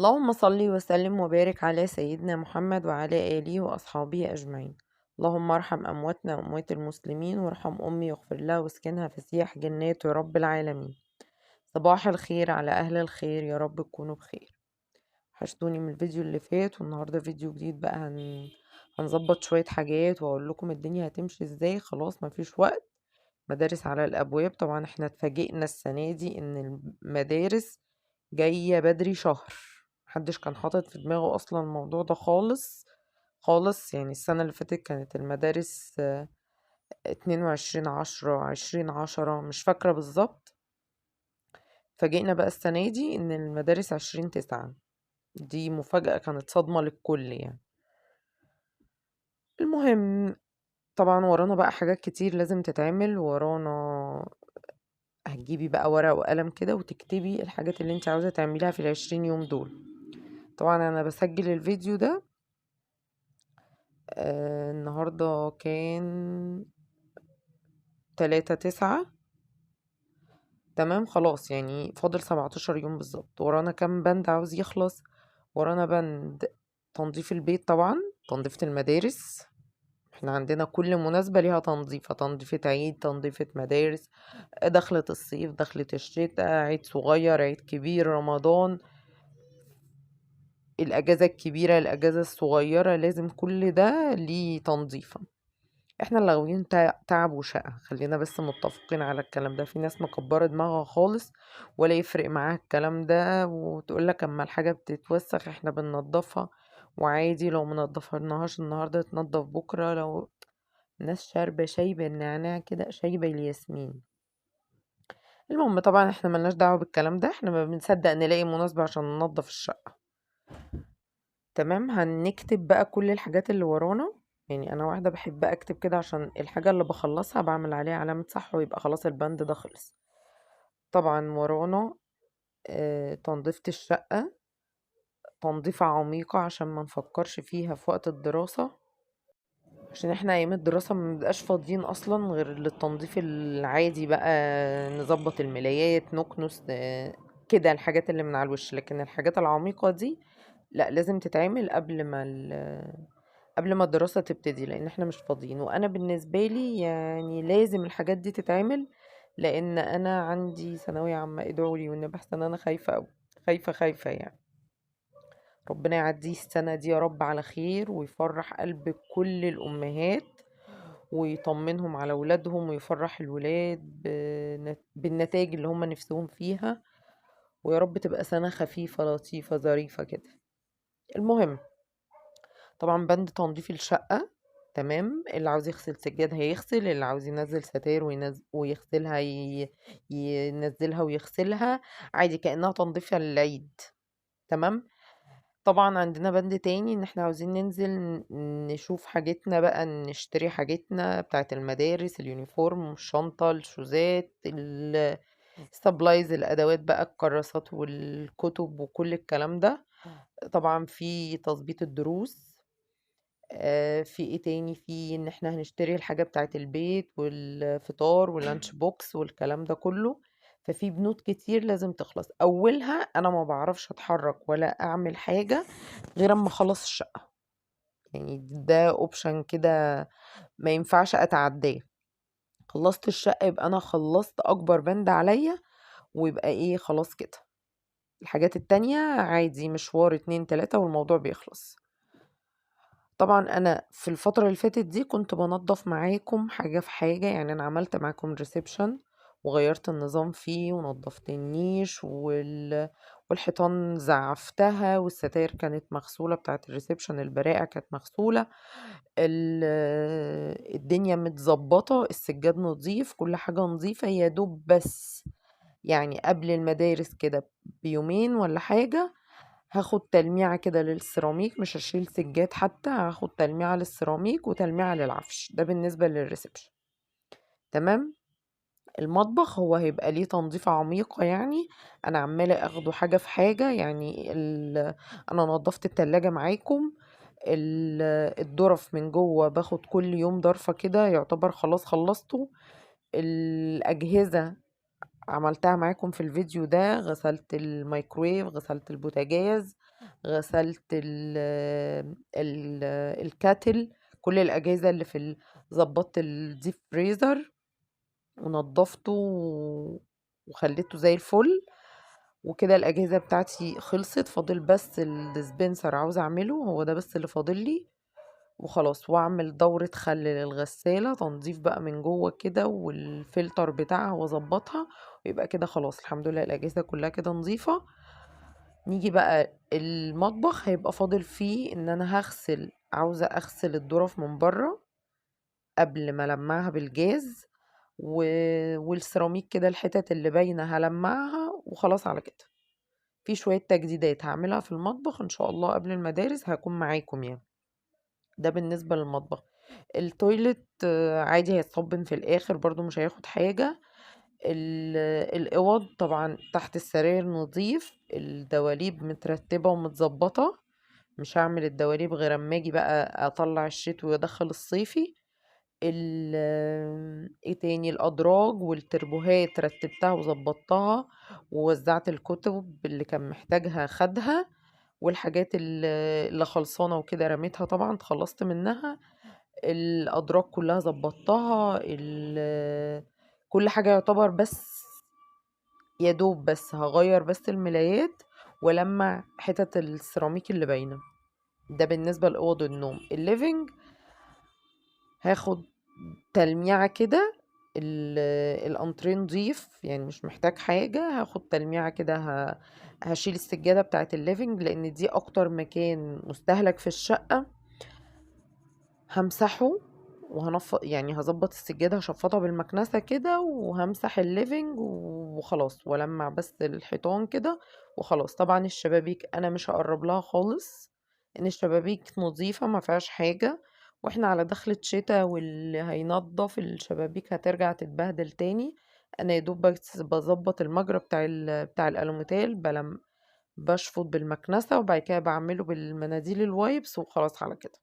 اللهم صل وسلم وبارك على سيدنا محمد وعلى آله وأصحابه أجمعين. اللهم ارحم أمواتنا وأموات المسلمين، وارحم أمي واغفر لها واسكنها فسيح جنات يا رب العالمين. صباح الخير على أهل الخير، يا رب تكونوا بخير. وحشتوني من الفيديو اللي فات، والنهاردة فيديو جديد بقى. هنظبط شوية حاجات وأقول لكم الدنيا هتمشي ازاي. خلاص مفيش وقت، مدارس على الأبواب. طبعا احنا اتفاجئنا السنة دي إن المدارس جاية بدري شهر، محدش كان حاطط في دماغه أصلا الموضوع ده خالص خالص. السنة اللي فاتت كانت المدارس 22/10، 20/10، مش فاكرة بالظبط. فاجئنا بقى السنة دي إن المدارس 20/9، دي مفاجأة كانت صدمة للكل. المهم طبعا ورانا بقى حاجات كتير لازم تتعمل، ورانا هتجيبي بقى ورقة وقلم كده وتكتبي الحاجات اللي انت عاوزة تعمليها في ال20 يوم دول. طبعا انا بسجل الفيديو ده، النهاردة كان 3/9، تمام. خلاص فاضل 17 يوم بالظبط. ورانا كام بند عاوز يخلص؟ ورانا بند تنظيف البيت، طبعا تنظيفة المدارس، احنا عندنا كل مناسبة ليها تنظيفة، تنظيفة عيد، تنظيفة مدارس، دخلة الصيف، دخلة الشتاء، عيد صغير، عيد كبير، رمضان، الأجازة الكبيرة، الأجازة الصغيرة، لازم كل ده ليه تنظيفة. احنا اللي غاويين تعب وشقة، خلينا بس متفقين على الكلام ده. في ناس مكبرة دماغها خالص ولا يفرق معاها الكلام ده، وتقول لك اما الحاجة بتتوسخ احنا بننضفها وعادي، لو ما نضفناهاش النهارده تنضف بكره. لو الناس شاربة شاي بالنعناع كده، شاي بالياسمين. المهم طبعا احنا ملناش دعوة بالكلام ده، احنا ما بنصدق نلاقي مناسبة عشان ننضف الشقة. تمام. هنكتب بقى كل الحاجات اللي ورانا. انا واحدة بحب اكتب كده عشان الحاجة اللي بخلصها بعمل عليها علامة صح ويبقى خلاص البند ده خلص. طبعا ورانا، تنظيفة الشقة، تنظيفة عميقة عشان ما نفكرش فيها في وقت الدراسة، عشان احنا ايام الدراسة ما بنبقاش فاضيين اصلا غير للتنظيف العادي بقى، نظبط الملايات، نكنس، كده الحاجات اللي من على الوش. لكن الحاجات العميقة دي لا، لازم تتعمل قبل ما الدراسة تبتدي، لان احنا مش فاضيين. وانا بالنسبة لي لازم الحاجات دي تتعمل، لان انا عندي ثانوية عامة. ادعوا لي والنبي، احسن انا خايفة أوي، خايفة خايفة. ربنا يعدي السنة دي يا رب على خير، ويفرح قلب كل الأمهات، ويطمنهم على ولادهم، ويفرح الولاد بالنتائج اللي هم نفسهم فيها، ويا رب تبقى سنة خفيفة لطيفة ظريفة كده. المهم طبعا بند تنظيف الشقة، تمام. اللي عاوز يغسل سجاد هيغسل، اللي عاوز ينزل ستاير ويغسلها ينزلها ويغسلها عادي كأنها تنظيفها للعيد، تمام. طبعا عندنا بند تاني ان احنا عاوزين ننزل نشوف حاجتنا بقى، نشتري حاجتنا بتاعت المدارس، ال uniform، الشنطة، الشوزات، ال supplies، الادوات بقى، الكراسات والكتب وكل الكلام ده. طبعا في تظبيط الدروس، في ايه تاني، في ان احنا هنشتري الحاجة بتاعت البيت والفطار وال lunch box والكلام ده كله. ففي بنود كتير لازم تخلص. اولها انا ما بعرفش اتحرك ولا اعمل حاجة غير اما اخلص الشقة، ده option كده ما ينفعش اتعداه. خلصت الشقة يبقى انا خلصت اكبر بند عليا، ويبقى ايه خلاص كده. الحاجات التانية عادي، مشوار 2 3 والموضوع بيخلص. طبعا انا في الفترة اللي فاتت دي كنت بنظف معاكم حاجة في حاجة، انا عملت معاكم ريسبشن وغيرت النظام فيه، ونظفت النيش والحيطان زعفتها، والستاير كانت مغسولة بتاعت الريسبشن، البراءة كانت مغسولة، الدنيا متظبطة، السجاد نظيف، كل حاجة نظيفة. يا دوب بس قبل المدارس كده بيومين ولا حاجة هاخد تلميعة كده للسيراميك، مش هشيل سجاد حتى، هاخد تلميعة للسيراميك وتلميعة للعفش. ده بالنسبة للريسبشن، تمام. المطبخ هو هيبقى ليه تنظيفة عميقة، أنا عمالة أخده حاجة في حاجة. أنا نظفت التلاجة معاكم، الظرف من جوه باخد كل يوم ضرفة كده، يعتبر خلاص خلصته. الأجهزة عملتها معاكم في الفيديو ده. غسلت الميكرويف، غسلت البوتاجاز، غسلت ال ال ال kettle، كل الأجهزة اللي في ظبطت ال deep freezer ونضفته وخليته زي الفل وكده. الأجهزة بتاعتي خلصت، فاضل بس ال dispenser عاوزة أعمله، هو ده بس اللي فاضل لي وخلاص. واعمل دورة خل للغسالة، تنظيف بقى من جوه كده والفلتر بتاعها واظبطها، ويبقى كده خلاص الحمد لله الأجهزة كلها كده نظيفة. نيجي بقى المطبخ، هيبقى فاضل فيه ان انا هغسل، عاوزة اغسل الظرف من بره قبل ما المعها بالجاز، والسيراميك كده الحتت اللي باينة هلمعها وخلاص على كده. في شوية تجديدات هعملها في المطبخ ان شاء الله قبل المدارس هكون معاكم يعني. ده بالنسبة للمطبخ. ال toilet عادي هيتصبن في الاخر برضو مش هياخد حاجة. الاوض طبعا تحت السراير نظيف، الدواليب مترتبة ومتظبطة، مش هعمل الدواليب غير اما اجي بقى اطلع الشتوي وادخل الصيفي. ايه تاني، الادراج والتربوهات رتبتها وظبطتها، ووزعت الكتب اللي كان محتاجها خدها، والحاجات اللي خلصانه وكده رميتها طبعا اتخلصت منها. الادراج كلها ظبطتها، كل حاجه يعتبر، بس يا دوب بس هغير بس الملايات ولمع حتت السيراميك اللي باينه. ده بالنسبه لاوض النوم. ال living هاخد تلميعة كده، الانتريه نضيف يعني مش محتاج حاجة، هاخد تلميعة كده، هشيل السجادة بتاعت ال living لان دي اكتر مكان مستهلك في الشقة، همسحه يعني هظبط السجادة، هشفطها بالمكنسة كده وهمسح ال living وخلاص، ولمع بس الحيطان كده وخلاص. طبعا الشبابيك انا مش هقرب لها خالص، ان الشبابيك نظيفة ما فيهاش حاجة، واحنا على دخلة شتا واللي هينظف الشبابيك هترجع تتبهدل تاني. انا يا دوب بس بظبط المجرى بتاع الالوميتال، بشفط بالمكنسة وبعد كده بعمله بالمناديل ال wipes وخلاص على كده.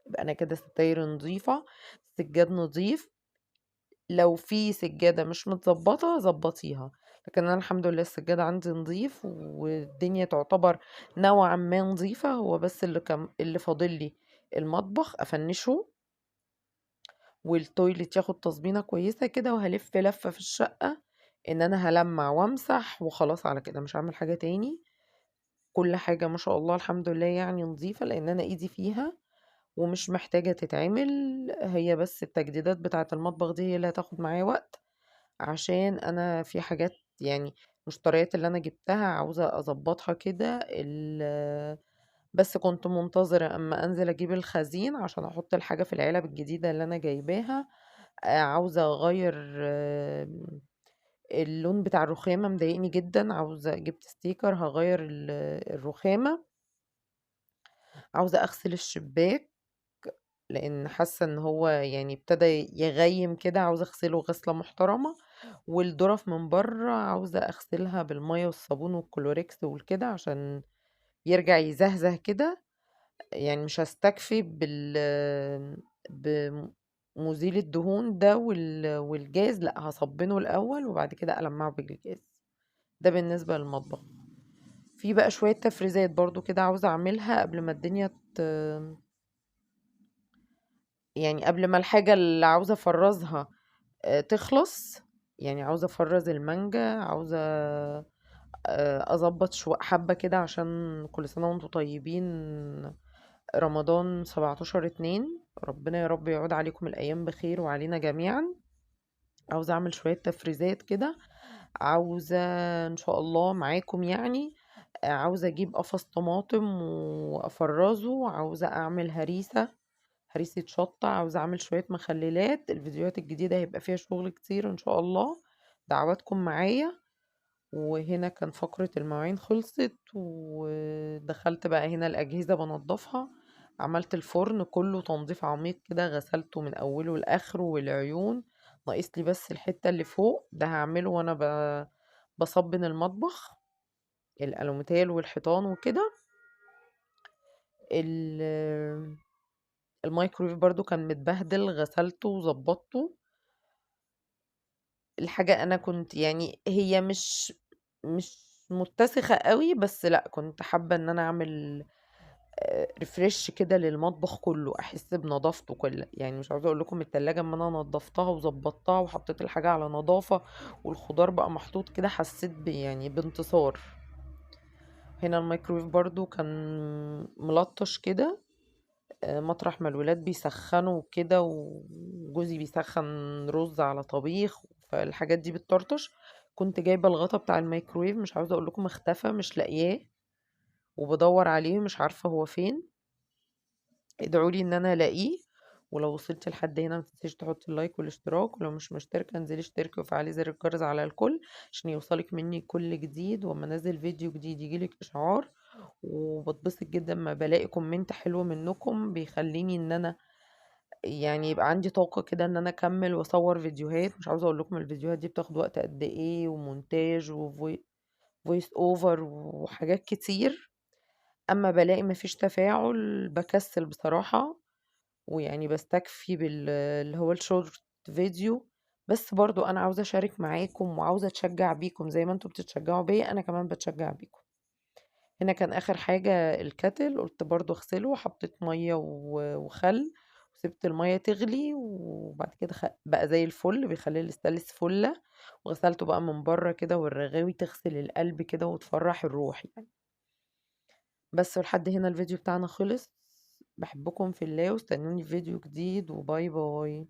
يبقى انا كده ستاير نظيفة، سجاد نظيف، لو في سجادة مش متظبطة ظبطيها، لكن انا الحمد لله السجادة عندي نظيف والدنيا تعتبر نوعا ما نظيفة. هو بس اللي فاضل لي المطبخ افنشه، وال toilet ياخد تصبينة كويسة كده، وهلف لفة في الشقة ان انا هلمع وامسح وخلاص على كده، مش هعمل حاجة تاني. كل حاجة ما شاء الله الحمد لله يعني نظيفة، لان انا ايدي فيها ومش محتاجة تتعمل. هي بس التجديدات بتاعة المطبخ دي هي اللي هتاخد معايا وقت، عشان انا في حاجات يعني المشتريات اللي انا جبتها عاوزة اظبطها كده. بس كنت منتظرة اما انزل اجيب الخزين عشان احط الحاجة في العلب الجديدة اللي انا جايباها. عاوزة اغير اللون بتاع الرخامة، مضايقني جدا، عاوزة جبت sticker هغير الرخامة. عاوزة اغسل الشباك لان حاسة ان هو يعني ابتدى يغيم كده، عاوزة اغسله غسلة محترمة. والظرف من بره عاوزة اغسلها بالمية والصابون والكلوريكس والكده عشان يرجع يزهزه كده، يعني مش هستكفي بمزيل الدهون ده والجاز، لا هصبنه الاول وبعد كده المعه بالجاز. ده بالنسبة للمطبخ. في بقى شوية تفريزات برضو كده عاوزة اعملها قبل ما الدنيا يعني قبل ما الحاجة اللي عاوزة افرزها تخلص. يعني عاوزة افرز المانجا، عاوزة اظبط شوية حبة كده عشان كل سنة وانتم طيبين، رمضان 17/2، ربنا يا رب يعود عليكم الايام بخير وعلينا جميعا. عاوزة اعمل شوية تفريزات كده، عاوزة ان شاء الله معاكم يعني، عاوزة اجيب قفص طماطم وافرزه، عاوزة اعمل هريسة شطة، عاوزة اعمل شوية مخللات. الفيديوهات الجديدة هيبقى فيها شغل كتير ان شاء الله، دعواتكم معايا. وهنا كان فقرة المواعين خلصت، ودخلت بقى هنا الأجهزة بنضفها. عملت الفرن كله تنظيف عميق كده، غسلته من أوله لآخره والعيون، ناقص لي بس الحتة اللي فوق ده هعمله وأنا بصبن المطبخ، الألوميتال والحيطان وكده. الميكرويف برضو كان متبهدل، غسلته وظبطته. الحاجة أنا كنت يعني هي مش متسخة أوي، بس لأ كنت حابة إن أنا أعمل refresh كده للمطبخ كله، أحس بنضافته كلها. يعني مش عاوزة أقول لكم التلاجة أما أنا نضفتها وظبطتها وحطيت الحاجة على نضافة والخضار بقى محطوط كده، حسيت بانتصار. هنا الميكرويف برضو كان ملطش كده، مطرح ما الولاد بيسخنوا كده وجوزي بيسخن رز على طبيخ، فالحاجات دي بتطرطش. كنت جايبة الغطا بتاع الميكرويف، مش عاوزة أقول لكم اختفى، مش لاقياه وبدور عليه مش عارفة هو فين. ادعوا لي ان انا الاقيه. ولو وصلت لحد هنا ما تنسيش تحطي اللايك والاشتراك، ولو مش مشتركه انزلي اشتركي وفعلي زر الجرس على الكل عشان يوصلك مني كل جديد، واما انزل فيديو جديد يجيلك اشعار. وبتبسط جدا ما بلاقي comment حلو منكم، بيخليني ان انا يبقى عندي طاقه كده ان انا اكمل واصور فيديوهات. مش عاوزه اقول لكم الفيديوهات دي بتاخد وقت قد ايه، ومونتاج وفويس اوفر وحاجات كتير. اما بلاقي مفيش تفاعل بكسل بصراحه، ويعني بستكفي اللي هو الشورت فيديو. بس برضو انا عاوزه اشارك معاكم وعاوزه اتشجع بيكم زي ما انتوا بتتشجعوا بيا، انا كمان بتشجع بيكم. هنا كان اخر حاجه الكتل، قلت برضو اغسله، وحطيت ميه وخل وسبت الميه تغلي، وبعد كده بقى زي الفل، بيخلي الاستانلس فله. وغسلته بقى من بره كده، والرغاوي تغسل القلب كده وتفرح الروح. بس ولحد هنا الفيديو بتاعنا خلص. بحبكم في الله، واستنوني في فيديو جديد، وباي باي.